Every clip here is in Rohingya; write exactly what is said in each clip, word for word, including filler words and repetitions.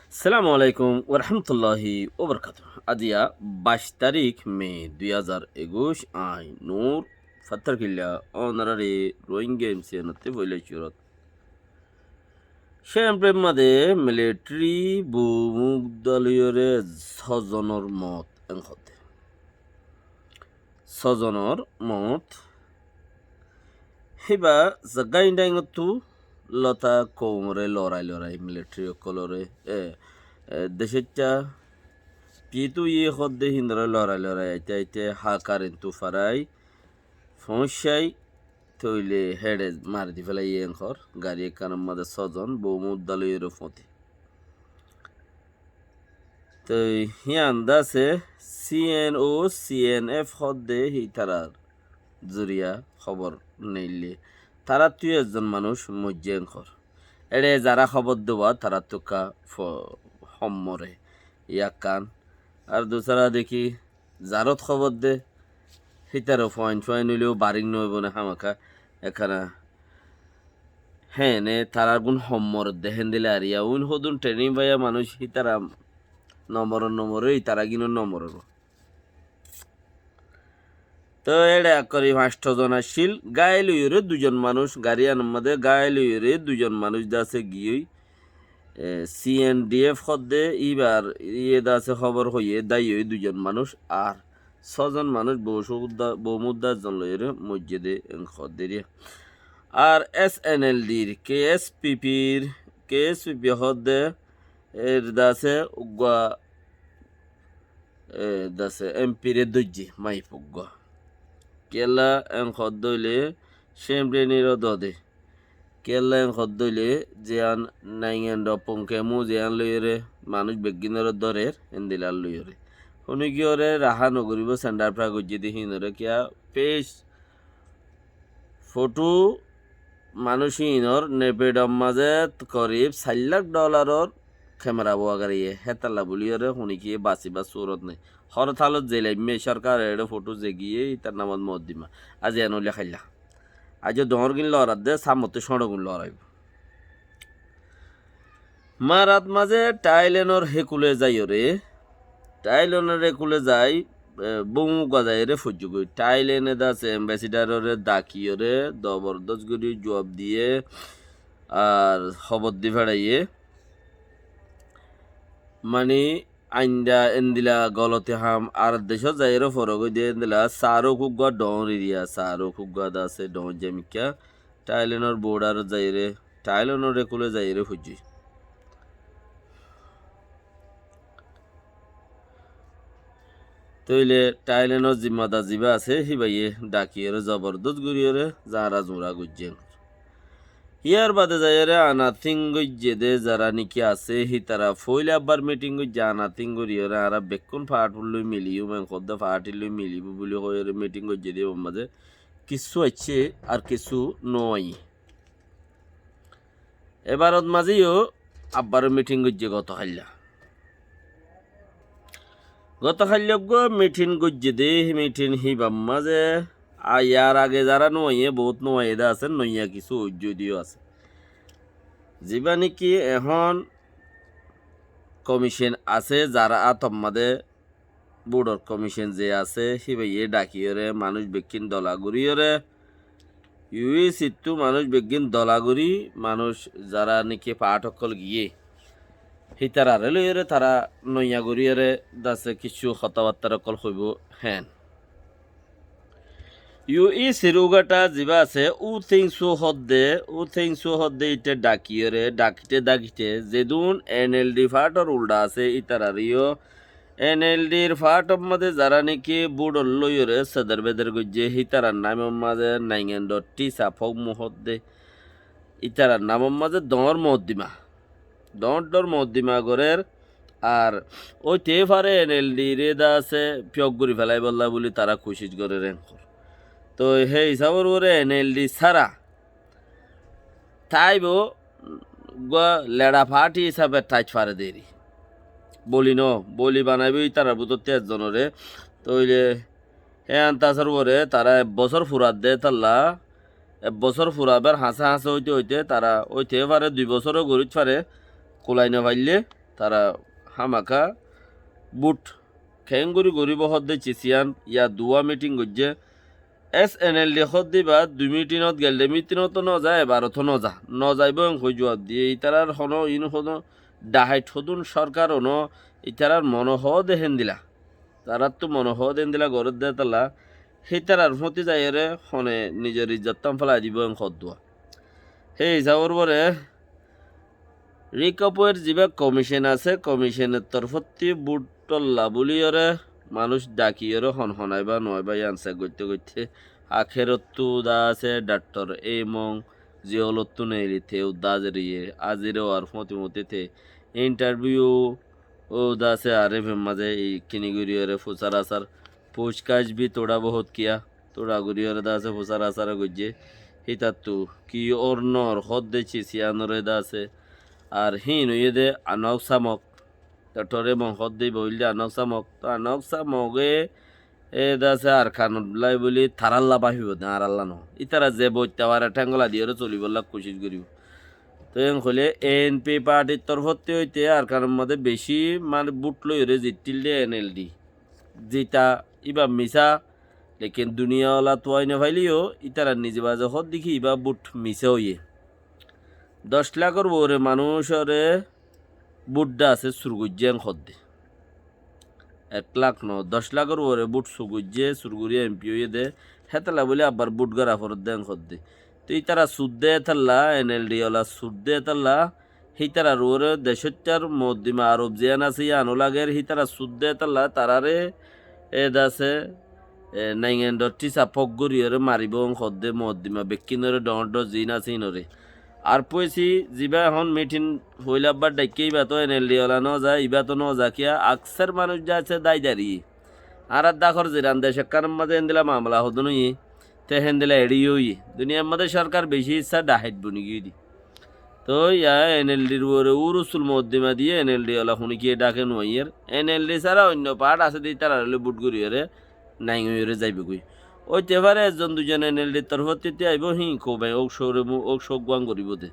Assalamu alaikum warahmatulláhi wabarakátuhu. Aziya baic tarík me dui házar ekuic, añí Nur Fattarkilla ónorare Rohingya M C N ottú foila cúrut. Cémpremmade militeri bom uddá loiyóre sózonor moot en hoódde. Sózonor moot. Híba Rakáin Rakáinottú lota koumoré lorai lorai militeri ókkoloré, e, e, decóitta pitu iye hoódde hínoré lorai lorai aite aite Hákar entú farai foóñiccái. Tóile héçe mari di félaiyé en hoór, gari ekkánor mazé sózon bom uddá loiyóre fóñti. Toi híyan de asé C N O, C N F hoódde hítarar zoriya hóbor neille. Taráttu ezzon manúic moijjé en hoór. Éçe zará hóbor dówa taráttu ekká fo-, hom more. Yakkán. Ar dusára dekí zarát hóbor de, hítara fuain fuain óileyo barik noóibo né hámaka ekkán. Héne tarár gún hom moredde héndilla ar yá uin hodún trening faiya manúic hítara nomoror nomoré, tará gíno nomoror. Toi éçe ekkóri fañstó zon accíl, gáil óiyoré duizon manúic, gari yíanor mazé gáil óiyoré duizon manúic de asé giyói, e, C N D F hoódde, íbar iye de asé hóbor hoiyé, dáiyoi duizon manúic, ar sózon manúic bom uddá, bom uddá zon loiyóre moijjé de en hoódde riya. Ar S N L D r, K S P P r, K S P P hoódde, er de asé uggúa e, de asé M P re dóijje, maiyafua uggúa. Kiyólla en hoódde óile, Cémprenniró dode. Kiyólla en hoódde óile, ziyán Naingan Dopong Kemu ziyán loiyóre, manúic beggínoré dórer, endilla loiyóre. Honikiyóre raha nogoríbo, sendar fura goijjé de híinoré kiyá, pec Fotó manúic híinor nepedor mazé korib sair lak dholaror kemera bówa gariyé, hétalla buliyóre honikiyé basibar surot nái. Hortalot zelaimmé sorkar eçé fotó zegiyé, ítar namot moddima. Aijja en óile háilla. Aijja dhoóñr gín loradde, sámottú cóñço gún loraibo. Marat mazé Thailenor hékule zaiyóre, Thailenor hékule zai, e, bóum uggúa zaiyóre foijjúgoi. Thailene de asé embasidaroré dakiyóre, zobordos gorí juab diyé, ar hóbor di feçaiyé. Mani, aindá endilla goloti ham ar decót zaiyóre forogói de endilla Saruk uggúa dhoóñr eriya, Saruk uggúa de asé dhoóñr zemikká. Thailenor bordarot zaiyóre, Thailenor hékule zaiyóre foijjé. Tóile Thailenor zimmadar zibá asé, híbaye dakiyóre zobordos goríyoré zañra zuñra goijjé. Híyar bade zaiyóre anathing goijjé de zará néki asé, hítara foóila abbar miting goijjé, anathing goríyoré añára bekkún faáthir lói miliyum, en hoódde faáthir lói milibóu buli hoiyóre miting goijjé de ibár mazé kissú aiccé ar kissú no aiyé. Ebarot mazé yó abbaró miting goijjé goto háilla. Goto háilla uggúa miting goijjé de, hé miting híbar mazé, a, yar age zará no aiyé, boóut no aiyé de asé, noiya kissú oijjó de yó asé. Zibá néki ehón komicen asé, zará átor mazé búdor komicen ze asé, híbaye dakiyóre manúic bekkín dola goríyoré, U E C ttú manúic bekkín dola gorí, manúic zará néki faáth ókkol giyé, hítararé loiyóre tará noiya goríyoré de asé kissú hotábattar ókkol hoibó héen. U E C r ugáta zibá asé, U Thein Sein hoódde, U Thein Sein hoódde íte dakiyóre, dakite dakite, zedún N L D faáthor uldha asé, ítararé yó N L D r faáthor mazé zará néki búdor loiyóre seder beder goijjé, hítarar namor mazé Naingan Dot Tisa Fogmu hoódde, ítarar namor mazé dhoóñr moddima. Dhoóñr dhoóñr moddima gorér, ar óite fare N L D re de asé fiyók gorí felaibólla buli tará kucíc gorér en hoór. Toi hé hisábor uore N L D sára táibo uggúa leça faáthi hisábe táit fare deri. Boli no, boli banaibó ítarar bútottu ezzonoré. Tóile hé antasor uore tará ek bosór furadde tálla, ek bosór furabar hañsé hañsé óite óite tará óite fare, dui bosóró goríc fare, kulai no faille, Tara hámaka bút keéngorí goríbou hoódde cis yían, yá duwá míthing goijjé. S N L D hoódde íba dui míthingot geilde, míthingotó noza, ebarottó noza. Nozaibóu en hoói juab diyé. Ítarár honó, iín honó dhaháit hodún sórkar onó, ítarár mone hoóde héndila. Taráttu mone hoóde héndila gorédde tálla, hítarár fúñti zaiyóre hone nizor izzottán félai dibóu en hoódduwa. Hé hisábor uore Rikopóer zibá komicen asé, komicen torfóttu bút tolla bóliyoré manúic dhakiyóre hon hon aibá no aibá yían sek goitté goitté akérottú dá asé dhaktor Emong ziyólottú neeli te uddá azeriyé, azeré uar fúñti fúñti te intarviu ó dá asé Arif mazé ikkíni goríyoré fusár asár puckáic bí tuñça bohút kiyá. Tuñça goríyoré dá asé fusár asár goijjé. Hítattu ki ór no ór hoódde cis yíanoré dá asé. Ar híin óiye dé Anok Samok. Dhaktor Emong hoódde íba óilde Anok Samok. Toóu Anok Samoke e dá asé Arkanot lái bóli tarálla báfibo dé, añárálla noó. Ítara ze boitta fare théngola diyoré solibólla kucíc goríbo. Toóu en hoilé A N P partir torfóttu óite Arkanor mazé bicí mani bút loiyoré zittíl dé N L D. Zita íba misá, lekin duniyawala tuwai nofailé yó, ítara nize baze hoódde ki íba bút misá óiye. Doc lakór uore manúicoré bút dá asé sur goijjé en hoódde. Ek lak noó, doc lakór uore bút sur goijjé, sur gorí M P óiye dé, hétolla bóli abbar bút gora foredde en hoódde. Te ítara sudde étalla, N L D wala sudde étalla, hítarar uore decóttar moddima arob ziyán asé yían ó lager, hítara sudde étalla taráre e dá asé, e, naingan dhottí sapók goríyoré maribóu hoódde moddima bekkínoré dhoóñr dhoóñr ziín asé híinoré. Ar puesi zibá ehón míthin foila abbar dhaikké íba toóu N L D wala nóza, íba toóu nóza kiyá, akser manúic dá asé dái dariyé. Añárar dákor ziran dec ekkánor mazé héndila mamela hodún óiye, te héndila eçé yó óiye. Duniyar mazé sórkar bicí issá dhaháit boni giyói dé. Toóu yá N L D r uore úrusul moddima diyé N L D wala huníkiyé dháke nuaiyér. N L D sára oinno paáth asé dé ítarar loi bút goríyoré naing óiyoré zaibogói. Óite fare ekzon duizon N L D r torfóttu aibó, híin koumai óuk cóure mu-, óuk cóuk guán goríbo dé.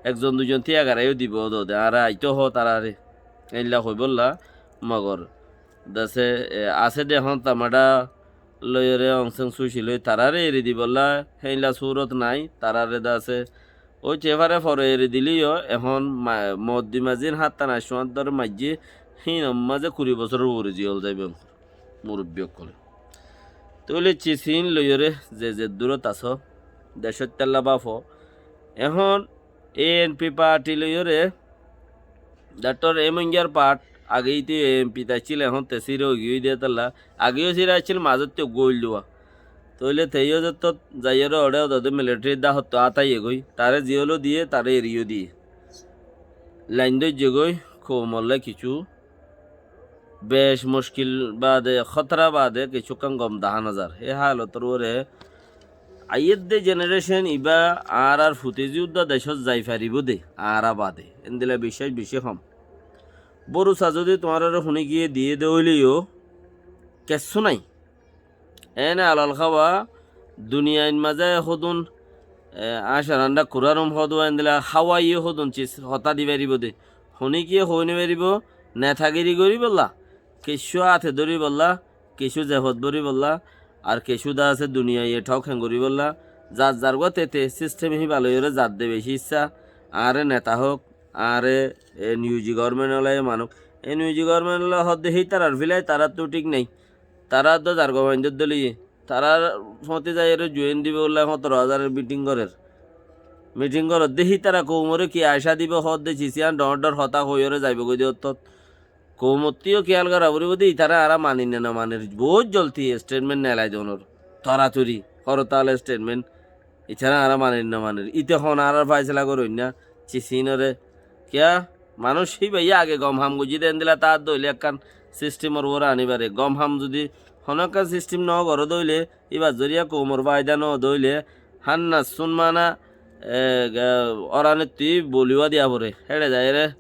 Ekzon duizon tíya garai yó dibou dé, añára aitó hoó taráre. Éilla hoibólla, mogor dase, e, asé dé ehón Tamada loiyóre Aung San Suu Kyi loi taráre eri dibolla héilla surot nái, taráre dase. Ói te fare fore eri dilé yó, ehón ma-, moddima ziín háttana cuáñr dóre maijjé, híinor mazé kuri bosóror uore ziyól zaibou murubbi ókkole. Tóile cis iín loiyóre ze ze durot asó, decót tálla báfo. Ehón A N P parti loiyóre Dhaktor Emong or part, age íte A N P t accíl, ehón te síra óigiyoi dé tálla. Age yó síra accíl, mazótte eggúa óil dé. Tóile te yó zettót zaiyóre oçé odode militari dáhottu átaiyegói, taré ziyólo diyé, taré eriyó diyé. Lain dóijjegói, koumolla kicú bec muckil baade, hótara baade, kicúkkan gom dahá nozar. Hé hálotor uore aiyédde jenerecen ibá añárár futi ziyúdda decót zai faribóu dé, añára baade. Endila biccác bicí hom. Bórusa zodi tuáñráre huníkiyé diyé dé óile yó, kessú nái. Ene alal háwa, duniyain mazé hodún, e, añcá randha kurárum hoódde endila háwaye hodún cis hotá di faribóu dé. Huníkiyé hoói no faribóu, netagiri goríbolla, kessú áte dóribolla, kessú zefot bóribolla, ar kessú dase duniyaiye thók héng goríbolla, zar zargúa tete sistem híba loiyóre zadde bicí issá, añáre neta hók, añáre, e, N U G gobornment ola ye manúk. E, N U G gobornment ola hoódde hítarar fílai taráttu thík nái. Tará dó zargúa faindór dóliye. Tarár fóti zaiyóre juin dibólla hótoro házaror miting gorér. Miting gorédde hítara koumoré ki acá dibou hoódde cis ián dhoóñr dhoóñr hotá hoiyóre zaibóu goi dé ottót. Koumottú yó kiyál gorá foribóu dé, itará añára maninne nomanir. Boóut zolti estetment nelai dónor. Toratori, horotal estetment. Itará añára maninne nomanir. Ite hon añárar fáisela goróinna, cis iínoré. Kiyá? Manúic híbayé age gom ham goijjé dé endila taádde óile ekkán sistemor uore aní fare. Gom ham zodi honó ekkán sistem nogoró dé óile, íbar zoriya koumor fáida nodé óile, hánna súnmana, e, ga-, oranittú boliwá diya foré. Héçe zaiyóre,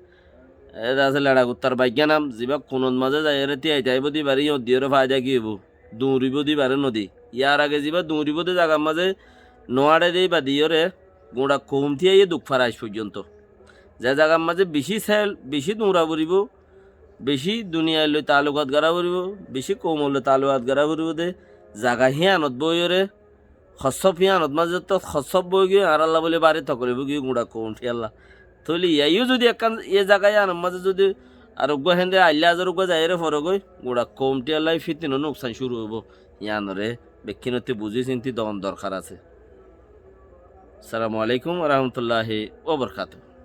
e, dase leça kuttar baiggán ham, zibá kunot mazé zaiyóre tíyai táibou dé íbaré yóñt diyóre fáida ki óibou? Duñribóu dé íbaré nodi. Yar age zibá duñribóu dé zagar mazé nuáçe dé íba diyóre, guñça koum tíyaiyé duk fare aic foijjonto. Ze zagar mazé bicí sel, bicí duñra foribóu, bicí duniyair loi taalukat gorá foribóu, bicí koumor loi taalukat gorá foribóu de zaga híanot boiyóre hossób híanot mazé tót hossób boigiyói añárálla bóli bári tokolif óigiyói guñça koum thíyalla. Tóile yíaiyó zodi ekkán e zaga híanot mazé zodi ar uggúa hénde aillá azar uggúa zaiyóre foregói guñça koum thíyalla fítina nuksan cúru óibou. Yíanoré bekkúnottú buzí sinti doon dorkar asé. Assalamu alaikum wa rahmatullahi wa barakatuhu.